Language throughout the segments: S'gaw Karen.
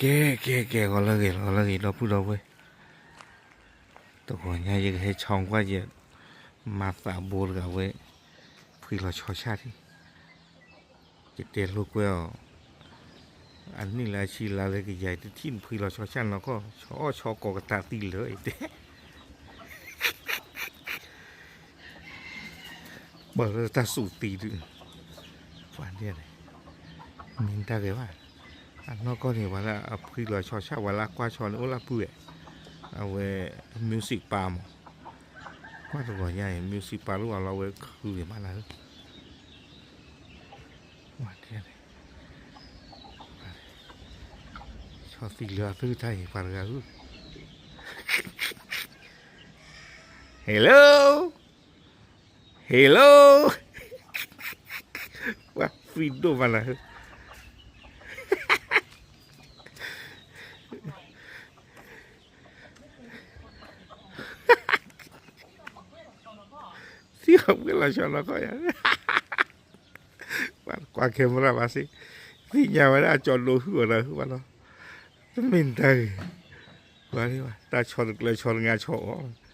ကဲ ကဲ ကဲ ဂီၤလၢဂ့ၤ ဂီၤလၢဂ့ၤ ဒီပုၢ်ဒီဝဲၢ်, တဂီၤညါယကဟဲဆီကွၢ်ယဲ မၤသးဘိတဂၤဝဲ ဖှံလီၤဆီဆၣ်ထံ, ယတဲလိာ်ကွဲအီၤ, အနံၣ်လၢအဆံလါလၢကယၤ တထံၣ်နဖှံလီၤဆီဆၣ်နီၢ်ကီၢ် ဆီအီၣ်ဆီကိးကတၢၢ်သံလၢာ်တဲ ပှၤလၢတၢ်စူးသံဒုး, ပှၤန့ၣ်န့ၣ် မ့ၢ်တၢ်ဂ့ၤဘၣ်, အနီၢ်ကီၢ်န့ၣ် ပှၤလၢအဖှံလီၤဆီဆၣ် ပှၤလၢအကွၢ်ဆီန့ၣ် အိၣ်လၢပုၢ်ဝဲၢ်, အဝဲ music ပာ်မး, ကွၢ်တဂီၤညါအံၤ music ပာ်လၢပှၤလီၤဝဲခုန့ၣ်မးနၤဧၢ, ပှၤန့ၣ်န့ၣ် ဆီသံလၢာ်အသုတၢ်အံၤ ပှၤတဂၤဧၢ Hello, hello, ပှၤသံဒိၣ်မးနၤဧၢ, သံအီၣ်ဖှံလီၤဆီနီၢ်ကီၢ်ယၤ, ကွၢ် camera ဘၣ်စ့ၢ်, သ့ၣ်ညါဝဲဒၣ်အကၠီဒိဟုၣ်အီၤဒီးဟုၣ်ဘၣ်လီၤ, တမ့ၢ်တၢ်ဂ့ၤ, ကွၢ်န့ၣ်ဘၣ် တၢ်ဆီတကျၢၤဆီတငါဆီအီၤ,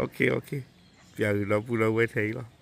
OK OK, ပျးဂ့ၤဒီပုၢ်ဒီဝဲၢ်ထဲအံၤလီၤ.